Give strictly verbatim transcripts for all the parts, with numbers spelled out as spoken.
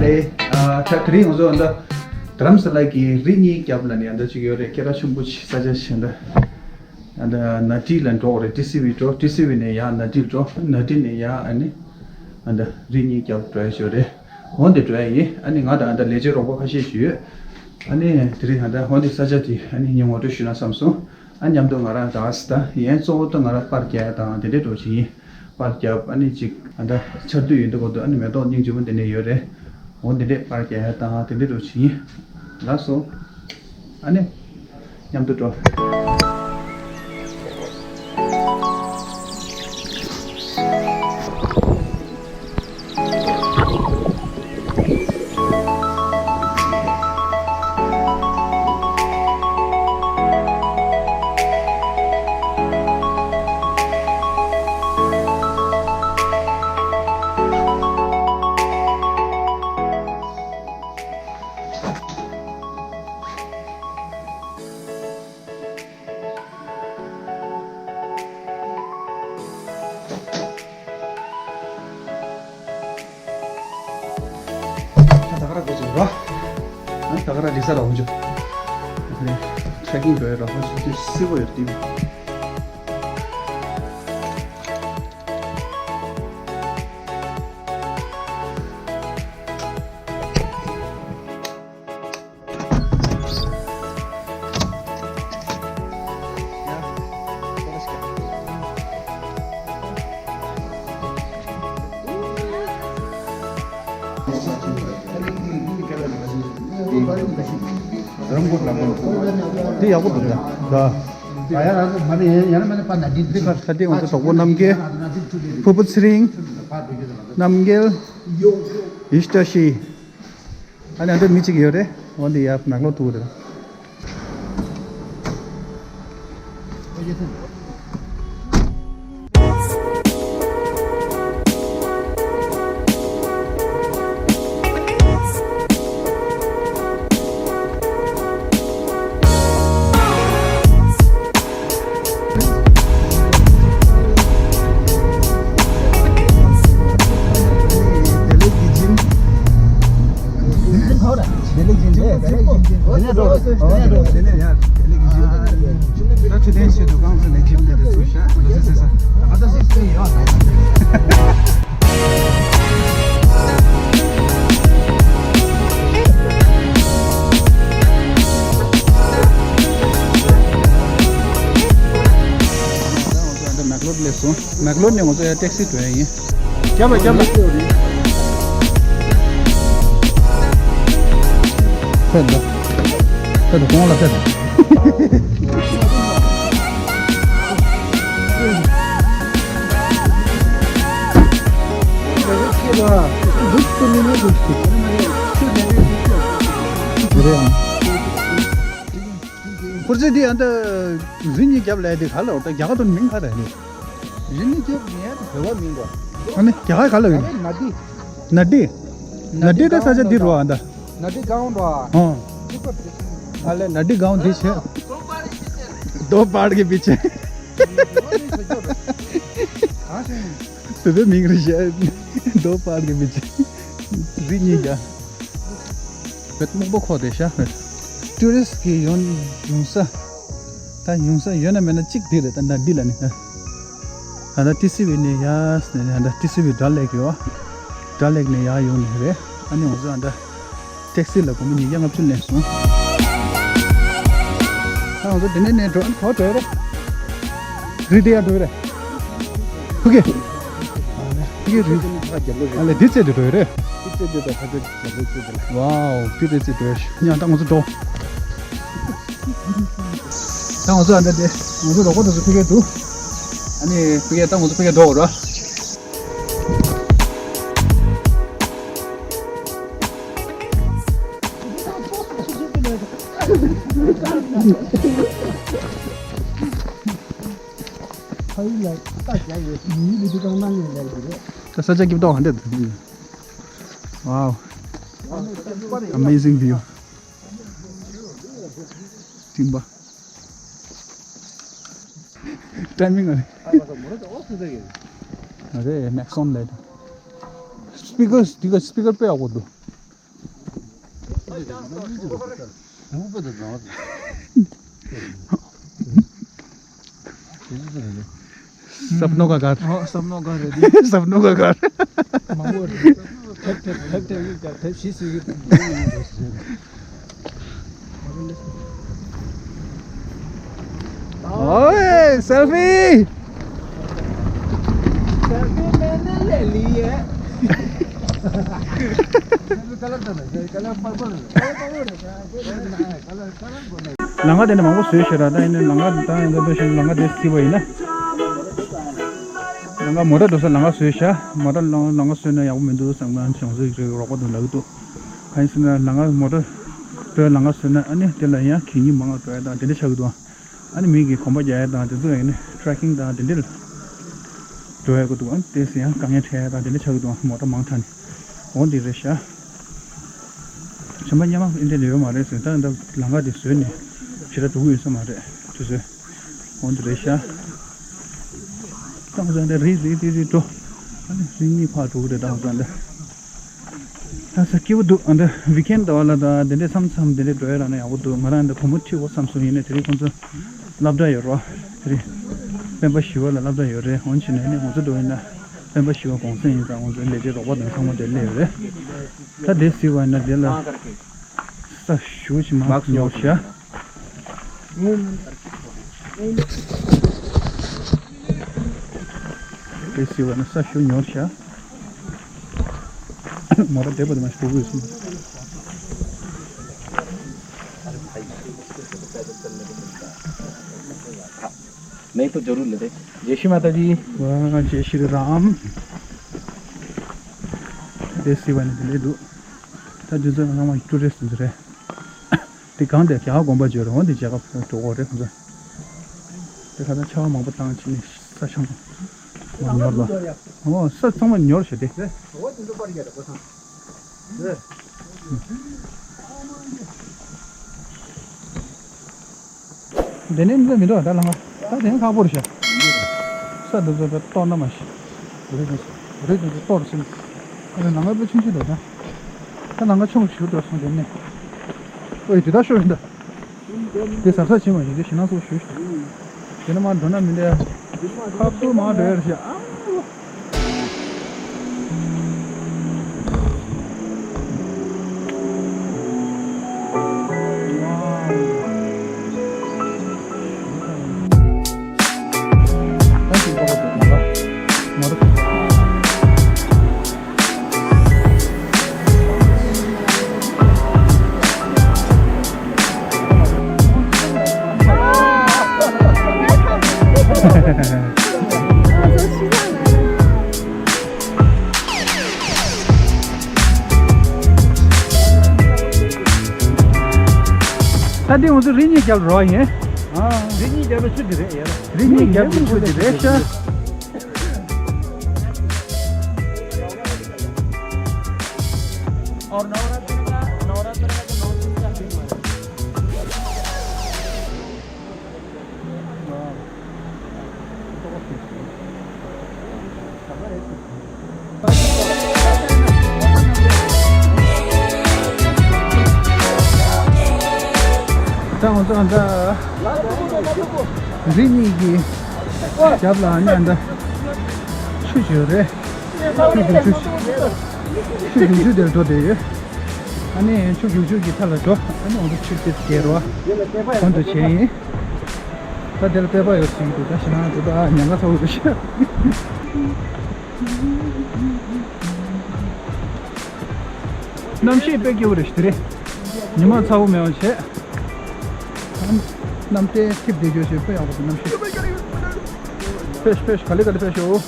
ཨེ། ཨ། ད་དེ་རིང་ང་ཚོ་ཨ་ད་རྡ་རམ་ས་ལ་གི་རི་གཉིས་རྒྱབ་ལ་ནི་ཨ་ད་ཅིག་ཡོད་རེད། སྐད་གྲགས་ཆེན་པོ་ཅིག་ས་ཆ་ཞིག་ཨ་ད་ཨ་ད་ནག་ཏི་ལ་འགྲོ་དགོས་རེད། ཊི་སི་ཝི་འགྲོ། ཊི་སི་ཝི་ནས་ཡར་ནག་ཏི་འགྲོ། ནག་ཏི་ནས་ཡར་ཨ་ནི་ཨ་ད་རི་གཉིས་རྒྱབ་འགྲོ་ཡ་ཞིག་ཡོད་རེད། འོ་འདི་འགྲོ་ཡ་ཡིན། ཨ་ནི་ང་དང་ཨ་ད་ལས་བྱེད་རོགས་པ་ཁ་ཤས་ཤིག་ཡོད། ཨ་ནི་དེ་རིང་ཨ་ད་འོ་འདི་ས་ཆ་དེ་ཨ་ནི་ངས་ངོ་སྤྲོད་ཞུས་ན་བསམ་སོང་། ཨ་མཉམ་དུ་ང་རང་དང་ཨ་སི་ད་ཡན་གཙོ་བོ་ད་ང་རང་པར་རྒྱག་ཡ་དང་དེ་འདྲས་འགྲོ་བཞིན་ཡིན། པར་རྒྱབ། ཨ་ནི་ཅིག་ཨ་ད་ཆར་དུས་ཡོད་འདུག་གོ་འདུག་ཨ་ནི་མེ་ཏོག་སྙིང་རྗེ་མོ་དེ་ནས་ཡོད་རེད། འོ་འདི་འདྲས་པར་རྒྱག་ཡ་དང་དེ་འདྲས་འགྲོ་བཞིན་ཡིན། ལགས་སོ། ཨ་ནི་མཉམ་དུ་འགྲོ། ད་ག་ར་འགོ་ཚུགས་རོགས། ད་ག་ར་རི་ས་ལ་འོང་ཆོག་ཊེ་རེ་ཀིང་འགྲོ་ཡ་རོགས། ཧོ་ཅི་སི་བོ་ཡོད་དེ། འདི་ཡག་པོ་འདུག་ད། འདི་ཁ་ཁ་དེ་ང་ཚོ་དོག་པོ་རྣམ་རྒྱལ། ཕུར་བུ་ཚེ་རིང་། རྣམ་རྒྱལ། ཡེ་ཤེས་བཀྲ་ཤིས། ཨ་ནི་ཨ་འདྲ་མི་གཅིག་ཡོད་རེད། འོ་འདི་ཡར་ནག་ལོ་ཐུག་རེད། ད་ང་ཚོ་ཨ་འདྲ་མེག་ལོར་སླེབས་སོང་། མེག་ལོར་ནས་ང་ཚོ་ཡར་ཊེག་སི་འགྲོ་ཡ་ཡིན། རྒྱབ་ལ་རྒྱབ་ལ། ཕེབས་འདུག་ཕེབས་འདུག་གོང་ལ་ཕེབས་འདུག་རེད་ཨང་། ཁོ་ཚོས་འདི་ཨ་འདྲ་རི་གཉིས་རྒྱབ་ལ་འདི་ག་ལ་འོ་ད་རྒྱ་གར་དུ་མིང་ག་རེ་རེད། རི་གཉིས་རྒྱབ་ཡིན་ཡ་དེ་བོད་པ་མིང་གོ། ཨ་ནི་རྒྱ་གར་ག་ལ་ཡོད། ནག་ཏི། ནག་ཏི། ནག་ཏི་ད་ས་ཆ་འདི་རོ་ཨ་འདྲ། ནག་ཏི་གའོན་རོ། ཨ། ཨ་ལེ་ནག་ཏི་གའོན་འདི་བྱས། दो पहाड़ के पीछे། བོད་པའི་མིང་རེད་བྱས། दो पहाड़ के पीछे། རི་གཉིས་རྒྱབ། བོད་སྨུག་པོ་ཁོག་དེ་ཤ། ཊུ་རི་སི་གི་ཡོང་ཡོང་ས། ད་ཡོང་ས་ཡོད་ན་མེད་ན་གཅིག་འདི་རེད། ད་ནག་ཏི་ལ་ནི། ད་ད་ཊི་སི་ཝི་ནས་ཡར་ནས་ད་ཊི་སི་ཝི་ཌལ་ལེག་ཡོད། ཌལ་ལེག་ནས་ཡར་ཡོང་ནི་རེད། ཨ་ནི་ང་ཚོ་ད་ཊེག་སི་ལ་སྒོར་མོ་ཉིས་བརྒྱ་ལྔ་བཅུ་ལེན་སོང་། ད་ང་ཚོ་དེ་ནས་ནས་འགྲོ་ཨ་ནི་ག་པར་འགྲོ་ཡ་རེད། རི་དེ་ཡར་འགྲོ་ཡ་རེད། ཕུ་གེ། ཕུ་གེ་རི། ཨ་ལེ་འདི་རྩེ་དེ་འགྲོ་ཡ་རེད། ཝའོ། དེ་རེད་ཅེས་འགྲོ་ཡ་ཤི། ཡང་ད་ང་ཚོ་འགྲོ། ད་ང་ཚོ་ཨ་འདྲ་དེ། ང་ཚོ་རོགས་པ་དེ་ཚོ་ཕ་གིར་འདུག་ཨ་ནི་ཕ་གིར་ད་ང་ཚོ་ཕ་གིར་འགྲོ་དགོས་ར། ཕ་ཡུལ་ལ་ལྟ་རྒྱག་ཡོད། མི་ཡུལ་ལ་འདི་གང་གནང་ཡོད་ལས་རེད། ད་ས་ཆ་སྐྱིད་ཏོག་ཧ་འདྲ་འདུག Wow. Amazing view. སྤྲིན་པ། ཊའི་མིང་ཨ་རེ། ཨ་རེ་མེག་སོན་ལེ། སྤི་ཀར་འདི་ག་སྤི་ཀར་དཔེ་ཡག་པོ་འདུག सपनों का घर। हाँ, सपनों का घर है जी। सपनों का घर। माहौल। ठेक, ठेक, ठेक, ठेक, ठेक, शीश। ओए, सेल्फी। सेल्फी मैंने ले ली है। ལམ་ཁ་དེ་ནས་མང་པོ་བཟོས་ཤག་ར། ད་ཡིན་ན་ལམ་ཁ་ད་ཡིན་ན་ད་ཤིང་ལམ་ཁ་དེ་སྲིད་པ་ཡིན་ན། ལམ་ཁ་མོ་ཊ་འགྲོ་ས་ལམ་ཁ་བཟོས་ཤག་མོ་ཊ་ལམ་ལམ་ཁ་བཟོས་ན་ཡག་པོ་མི་འདུག་བསམ་ན་བྱང་ཚོ་ཡིག་རིགས་རོགས་པ་འདུག་ལབ་ཀྱི་འདུག་གང་ཡིན་ཟེར་ན་ལམ་ཁ་མོ་ཊ་འགྲོ་ལམ་ཁ་བཟོས་ན་ཨ་ནི་དེ་ལ་ཡང་གད་སྙིགས་མང་བ་འགྲོ་ཡ་དང་དེ་འདྲ་ཆགས་ཀྱི་འདུག་ཨ་ནི་མི་གིས་གོམ་པ་རྒྱག་ཡ་དང་དེ་ཚོ་ཡིན་ན་ཊེ་རེ་ཀིང་དང་དེ་འདྲ་ལ་འགྲོ་ཡ་གི་འདུག་ཨ་ནི་དེ་ཚོ་ཡང་དཀའ་ངལ་འཕྲད་ཡ་དང་དེ་འདྲ་ཆགས་ཀྱི་འདུག་མོ་ཊ་མང་དྲགས་ནས། འོ་འདི་རེད་ཤག་བྱམས་པ་སྙམ་མ་འདི་འདྲ་ཡོད་མ་རེད་ཟེར། ད་ད་ལམ་ཁ་འདི་བཟོས་ནས་ཞེ་དྲག་འགྲོ་གི་ཡོད་ས་མ་རེད་དུས་ཚོད། འོ་འདི་རེད་ཤག་ཏང་ཟན་འདི་རི་རི་རི་རི་འགྲོ། ཨ་ནི་རི་གཉིས་ཕར་འགྲོ་གི་རེད་ཏང་ཟན་འདི། ད་ས་སྐྱིད་པོ་འདུག་ཨ་འདི་ཝིག་ཨེན་ཌི་ཟླ་བ་ལ་ད་འདི་འདྲའི་མཚམས་མཚམས་འདི་འདྲའི་འགྲོ་ཡ་རག་ན་ཡག་པོ་འདུག་ང་རང་འདི་བུ་མོ་ཁྲིད་དགོས་བསམ་སོང་། ཡིན་ནའི་དེ་རིང་ཁོང་ཚོ་སློབ་གྲྭ་ཡོད་རོགས། དེ་རིང་སྤེན་པ་བཞི་པ་ལ་སློབ་གྲྭ་ཡོད་རེད། འོན་ཕྱིན་ནས་ནི་ང་ཚོ་འགྲོ་ཡིན་ན་སྤེན་པ་བཞི་པ་གུང་སེང་ཡིན་ཙང་ང་ཚོའི་ལས་བྱེད་རོགས་པ་དང་ཚང་མ་དེ་སླེབས་ཡོད་རེད། ད་དེ་ཟེར་བ་ཡིན་ན་དེ་ལ་ས་ཞུ་ཞིག་མ་ཉོ་ཤག་དེ་ཟེར་བ་ཡིན་ན་ས་ཞུ་ཉོ་ཤག་མོ་ཊ་བསྡད་པ་དེ་མ་ཞིག་འགྲོ་དགོས་སོང་། नहीं तो जरूर लेते। जय श्री माता जी। वाह, जय श्री राम। देसी वाले दिले दो। ད་དུས་ཚོད་ཚང་མ་ཊུ་རི་སི་ཊི་རེད། དེ་གང་དེ་རྒྱ་གར་དགོན་པ་བརྗོད་རེད། འོ་དེ་རྒྱ་གར་འགྲོ་གི་རེད་ཁོང་ཚོ། དེ་ཁ་ད་ཆར་པ་མང་པོ་བཏང་ཕྱིན་ནས་ས་ཆང་མ་ཉོར་ལ། འོ་ས་ཚང་མ་ཉོར་བྱས་ཏེ། འདི་ནས་འཛུལ་མི་འདུག་ད་ལམ་ཁ་ད་དེ་ནས་ཁག་པོ་རེད་ཤག་ས་འདི་ཚོ་ད་གཏོར་ན་མ་ཤི། རེད་འདུག་རེད་འདུག་གཏོར་ཕྱིན། ཨ་ལམ་ཁ་དཔེ་ཆུང་ཆུང་འདུག་ད། ད་ལམ་ཁ་ཆུང་ཞིག་འགྲོ་སོང་དེ་ནས། ཨོའི་དེ་ད་ཤོར་ཡིན་ད། དེ་གཟབ་གཟབ་བྱེད་མ་བྱེད་དེ་ཞེད་སྣང་ཚོགས་ཞུ། དེ་ནས་མར་འགྲོ་ན་མི་འདྲ། ཁ་ཕྱོགས་མར་འགྲོ་ཡ་རེད་ཤག་ཨ། ད་འདི་ང་ཚོ་རི་གཉིས་རྒྱབ་རོགས་ཡིན། རི་གཉིས་རྒྱབ་ལ་ཆུ་འདི་རེད་ཡ། རི་གཉིས་རྒྱབ་ཀྱི་ཆུ་འདི་རེད་ཤག་ད་ང་ཚོ་ཨ་ད་རི་གཉིས་ཀྱི་རྒྱབ་ལ་ཨ་ནི་ཨ་ད་ཆུ་ཞིག་ཡོད་རེད། ཆུ་རྒྱུག་ཆུ་ཆུ་རྒྱུག་ཆུ་དེར་འགྲོ་བསྡད་ཡོད། ཨ་ནི་ཆུ་རྒྱུག་ཆུ་གི་མཐའ་ལ་འགྲོ། ཨ་ནི་འོ་ཚོ་ཆུ་དེ་སྐྱེལ་རོགས་གོང་དུ་བྱས་ཡིན། ད་དེ་ལ་པད་པ་ཡོད་ཟེར་གྱི་འདུག་ད་ཞེད་སྣང་འདུག་ད་ཉལ་ཁ་ཚ་བོ་འདུག་ཤག་གནམ་གཤིས་དཔེ་སྐྱིད་པོ་རེད་ཤག་དེ་རིང་ཉི་མ་ཚ་བོ་མེད་པ་བྱས། གནམ་དཔེ་འཐིབས་བསྡད་རྒྱུ་ཞིག་དཔེ་ཡག་པོ་འདུག་གནམ་གཤིས། ཕེབས་ཤོག་ཕེབས་ཤོག་ག་ལེ་ག་ལེ་ཕེབས་ཤོག་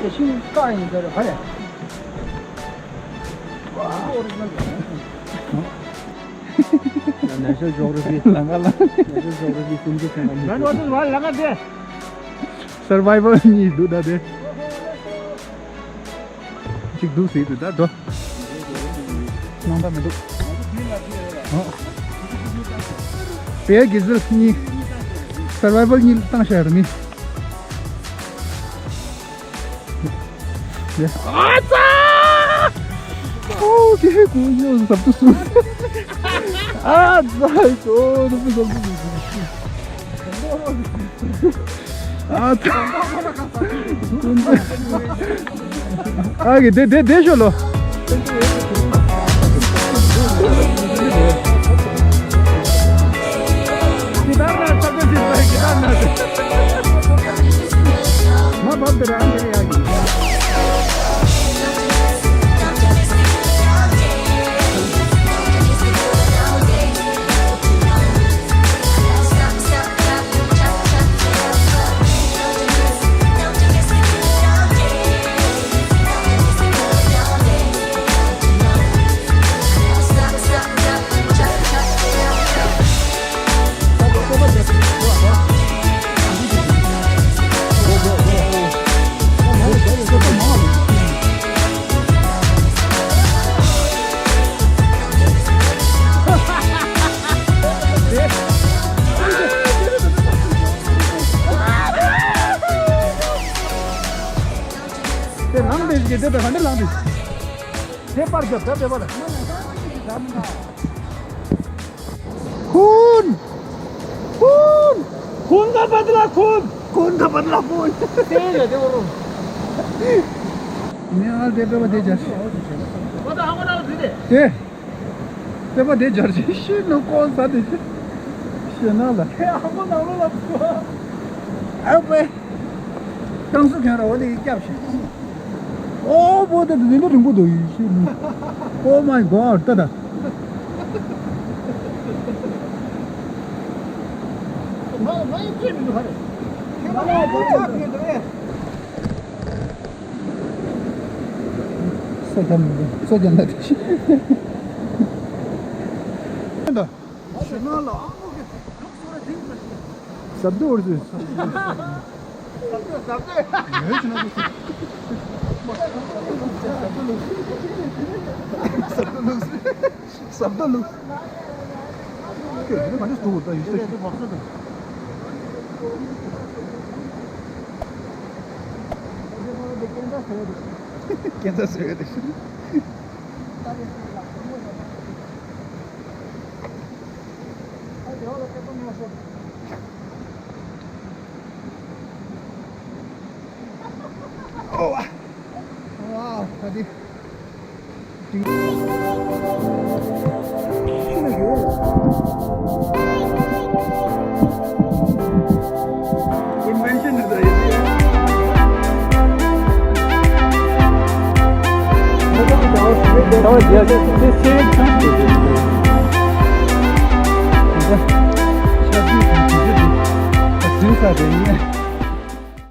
དེ་ཤིང་བཀག་ཡིན་ཟེར་ག་རེ། National Geography. ལང་ཀ་ལ། National Geography སེམས་ཅན་ཚང་མ་མི་ལང་ཀ་དེ། Survivor གཉིས་འདུག་ད་དེ། གཅིག་འདུག་ཟེར་འདུག་ད་འགྲོ། སྣང་དག་མི་འདུག་ཨོ། བེ་གི་ཟིལ་གཉིས། Survivor གཉིས་བཏང་བཞག་ར་མི། ཨ་ཙ། ཨོ་ཀེ་ཀུ་ཡོ་ཟབ་ཏུ་སུ། ཨ་ཙི་ཀོ་ཟབ་ཏུ་ཟབ་ཏུ་སུ། ཨ་ཙི། ཨ་ཀེ་དེ་དེ་དེ་ཤོ་ལོ། དེ་ལངས་དེ་ཞིག་དེ་དང་ག་འདྲ་ལངས་དེ། དེ་པར་རྒྱབ་རྒྱབ་དེ་པར། ཁུན། ཁུན། ཁུན་ག་པ་དེ་ལ་ཁུན། ཁུན་ག་པ་དེ་ལ་ཁུན། དེ་ལ་དེ་བོ་རུ། ནེ་ཨལ་དེ་པེ་པ་དེ་ཇར། བ་ད་ཧ་གོ་ན་ལ་དེ་དེ། དེ། དེ་པ་དེ་ཇར་ཅི་ཤི་ནུ་ཀོ་ས་དེ་ཤི། ཤི་ན་ལ། དེ་ཧ་གོ་ན་ལ་ལ་བུ། ཨ་པེ། ཀྲང་སུ་ཁན་ར་བ་དེ་སྐྱབས་ཤིག་ཨོ་བོ་དེ་དེ་འདྲ་རིང་པོ་འདུག་ཡིན་ཤི་ནུ། Oh my God ད་ད། ང་ང་ཡི་ཅི་མི་འདུག་ཧ་རེ། ཁྱོད་ང་ཡི་ཅི་མི་འདུག་ཨེ། སོ་རྒྱབ་མི་འདུག་སོ་རྒྱབ་ན་དེ་ཤི། ད། ཟབ་ཏུ་འོར་སུ། ཟབ་ཏུ་ཟབ་ཏུ། ཟབ་ཏུ་ལུགས། ཟབ་ཏུ་ལུགས། ཁྱོད་དེ་ག་འདྲ་འདུག་ད་ཡིན་ས། ཁྱེད་ཚ་ཟེར་ཡོད་དེ། ཨོ། ཝའོ། ད་དེ། Invention is the idea. That was just the same thing.